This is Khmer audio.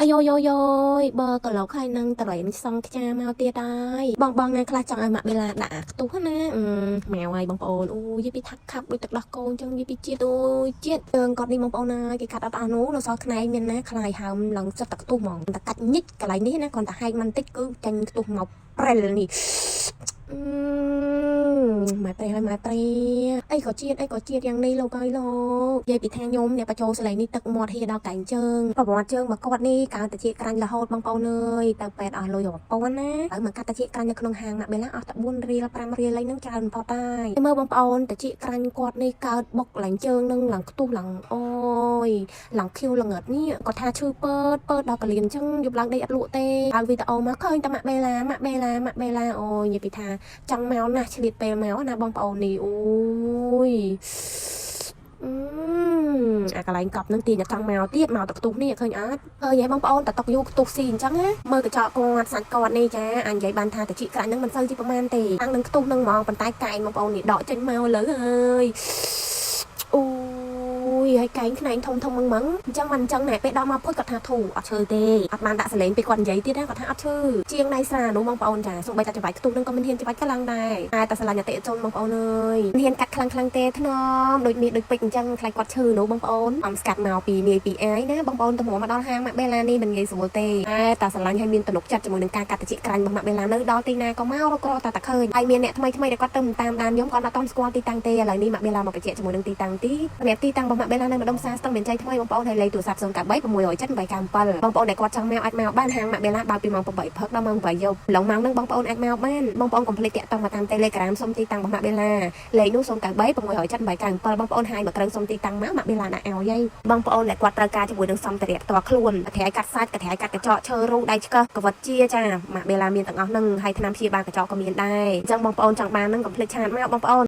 អាយយយយបើកឡុកហើយនឹងត្រែមសង់ខ្ចាមកទៀតហើយបងបងណាខ្លះចង់ឲ្យម៉ាក់បេឡាដាក់អាខ្ទុះណាអឺមកហើយបងប្អូនអូយយពីថាក់ខាប់ដូចទឹកដោះគោអញ្ចឹងយីពីជាតិអូយជាតិជើងគាត់នេះបងប្អូនណាគេកាត់អត់អស់នោះនៅសល់ខ្នែងមានណាខ្លាយហើមឡើងសិតតែខ្ទុះហ្មងតែកាច់ញិចកន្លែងនេះណាគ្រាន់តែហែកមិនតិចគឺចាញ់ខ្ទុះមកប្រេលនេះ អឺម៉ែប្រេះហើយម៉ែប្រេះអីក៏ជាតិអីក៏ជាតិយ៉ាងនេះលោកអើយលោកនិយាយពីថាខ្ញុំអ្នកបញ្ចូលសលេងនេះទឹកមាត់ហៀដល់កែងជើងប្រវត្តិជើងមកគាត់នេះកើតិចក្រាញ់រហូតបងប្អូនអើយទៅពេទ្យអស់លុយរាប់ពាន់ណាហើយមកកាត់តិចក្រាញ់នៅក្នុងហាងម៉ាក់បេឡាអស់តែ4រៀល5រៀលអីហ្នឹងច្រើនបំផុតហើយមើលបងប្អូនតិចក្រាញ់គាត់នេះកើតបុកឡើងជើងនឹងឡើងខ្ទុះឡើងអូយឡើងខៀវល្ងឹតនេះគាត់ថាឈឺពើតពើតដល់កលៀនអញ្ចឹងយប់ឡើងដេកអត់លក់ទេហើយវីដេអូមកឃើញតែម៉ាក់បេឡាម៉ាក់បេឡាម៉ាក់បេឡាអូយនិយាយពីថា ចង់មកណាស់ឆ្លៀតពេលមកណាបងប្អូននេះអូយអឺអាកន្លែងកប់នឹងទាញតែចង់មកទៀតមកតខ្ទុះនេះឃើញអត់អើយហីបងប្អូនតតុកយូរខ្ទុះស៊ីអញ្ចឹងណាមើលកញ្ចក់គាត់សាច់គាត់នេះចាអញនិយាយបានថាតិចក្រាញ់នឹងមិនសូវជាប្រហែលទេអាំងនឹងខ្ទុះនឹងហ្មងប៉ុន្តែកែងបងប្អូននេះដកចេញមកលើហើយអូយហើយកែងខ្នែងធំធំមឹងមឹងអញ្ចឹងមិនអញ្ចឹងណែពេលដល់មកពុតគាត់ថាធូអត់ឈើទេអត់បានដាក់សលេងពេលគាត់និយាយទៀតណាគាត់ថាអត់ឈើជាងដៃស្រានោះបងប្អូនចាសូម្បីតែច្បាយខ្ទុះនឹងក៏មិនហ៊ានច្បាច់ខ្លាំងដែរតែតែស្រឡាញ់អតិថិជនបងប្អូនអើយមិនហ៊ានកាត់ខ្លាំងខ្លាំងទេថ្នមដូចមានដូចពេជ្រអញ្ចឹងខ្លាចគាត់ឈឺនោះបងប្អូនអំស្កាត់មកពីនាយពីអាយណាបងប្អូនតម្រាំមកដល់ហាងម៉ាក់បេឡានេះមិនងាយស្រួលទេតែតែស្រឡាញ់ឲ្យមានទំនុកចិត្តជាមួយនឹងការកាត់តិចក្រាញ់របស់ម៉ាក់បេឡានៅដល់ទីណាក៏មករករតែតែឃើញហើយមានអ្នកថ្មីថ្មីដែលគាត់ទៅតាមដានខ្ញុំគាត់អត់តន់ស្គាល់ទីតាំងទេឥឡូវនេះម៉ាក់បេឡាមកបញ្ជាក់ជាមួយនឹងទីតាំងទីសម្រាប់ទីតាំងរបស់ម៉ាក់បេឡានៅម្ដុំផ្សារស្ទឹងមានជ័យថ្មីបងប្អូនហើយលេខទូរស័ព្ទ093 670 897បងប្អូនដែលគាត់ចង់មកអាចមកបានហាងម៉ាក់បេឡាបើកពីម៉ោង8ព្រឹកដល់ម៉ោង8យប់ឡុងម៉ោងហ្នឹងបងប្អូនអាចមកបានបងប្អូនកុំភ្លេចតាក់ទងមកតាម Telegram សុំទីតាំងរបស់ម៉ាក់បេឡាលេខនោះ093 670 897បងប្អូនហាយមកគ្រឿងសុំទីតាំងមកម៉ាក់បេឡាដាក់ឲ្យហើយបងប្អូនដែលគាត់ត្រូវការជាមួយនឹងសម្ភារៈផ្ទាល់ខ្លួនកន្ត្រៃកាត់សាច់កន្ត្រៃកាត់កញ្ចក់ឈើរូដៃឆ្កឹះកវិតជាចាម៉ាក់បេឡាមានទាំងអស់ហ្នឹងហើយថ្នាំព្យាបាលកញ្ចក់ក៏មានដែរអញ្ចឹងបងប្អូនចង់បានហ្នឹងកុំភ្លេច chat មកបងប្អូន។